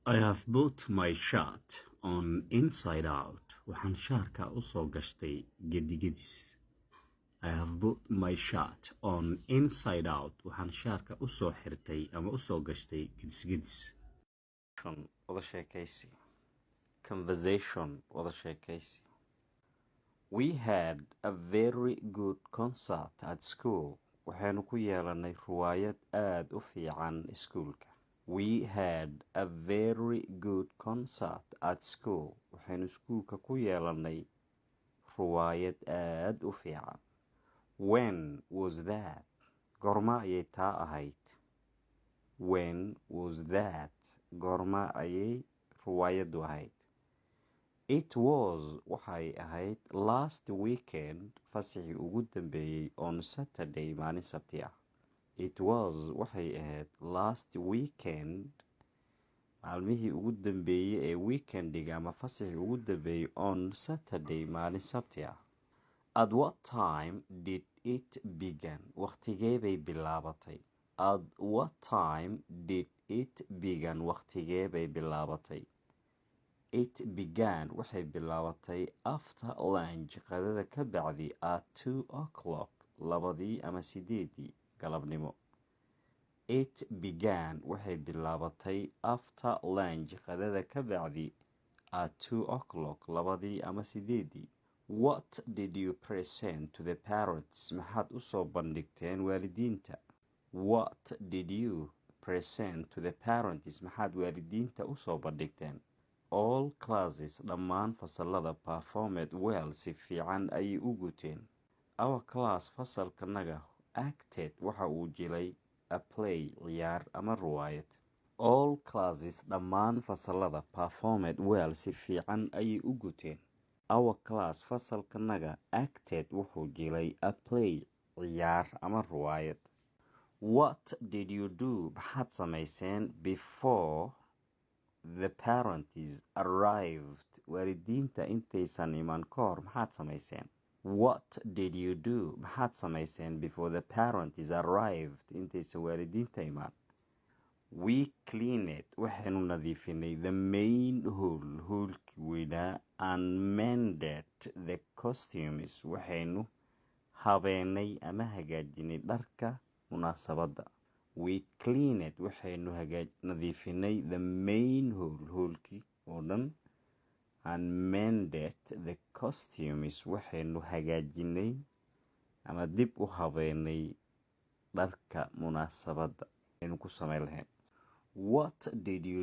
I have put my shirt on inside out. Waxaan shaarka u soo gashtay gedigedis. I have put my shirt on inside out. Waxaan shaarka u soo xirtay ama u soo gashtay gedisgedis. Wada sheekaysi. Conversation, wada sheekaysi. We had a very good concert at school. Waxaynu ku yeelanay ruwaayad aad u fiican iskuulka. We had a very good concert at school. Waxaynu iskuulka ku yeelanay ruwaayad aad u fiican. When was that? Goorma ayay taa ahayd? When was that? Goorma ayay ruwaayaddu ahayd? It was, waxay ahayd, last weekend, fasaxii ugu dambeeyay, on Saturday, maalin Sabti ah. It was, waxay ahayd, last weekend, maalmihii ugu dambeeyey ee weekendiga ama fasaxii ugu dambeeyey, on Saturday, maalin Sabti ah. At what time did it begin? Waqtigee bay bilaabatay? At what time did it begin? Waqtigee bay bilaabatay? It began, waxay bilaabatay, after lunch, qadada ka bacdi, at 2 o'clock, 2dii ama 8dii galabnimo. It began, waxay bilaabatay, after lunch, qadada ka bacdi, at 2 o'clock, 2dii ama 8dii. What did you present to the parents? Maxaad usoo bandhigteen waalidiinta? What did you present to the parents? Maxaad waalidiinta usoo bandhigteen? All classes, dhammaan fasalada, performed well, si fiican ayay u guteen. Our class, fasalkanaga, acted, waxa uu jilay, a play, ciyaar ama ruwaayad. All classes, dhammaan fasalada, performed well, si fiican ayay u guteen. Our class, fasalkanaga, acted, wuxuu jilay, a play, ciyaar ama ruwaayad. What did you do, maxaad samayseen, before the parents arrived? Waalidiinta intaysan iman ka hor maxaad samayseen? What did you do, maxaad samayseen, before the parents arrived, intaysan waalidiinta imaan? We cleaned, waxaynu nadiifinay, the main hall, hoolkii weynaa, and mended the costumes, waxaynu habeenay ama hagaajinay dharka munaasabadda. We cleaned, waxaynu nadiifinay, the main hall, hoolkii oo dhan, and mended the costumes, waxaynu hagaajinay ama dib u habeenay dharka munaasabadda aynu ku samayn lahayn. What did you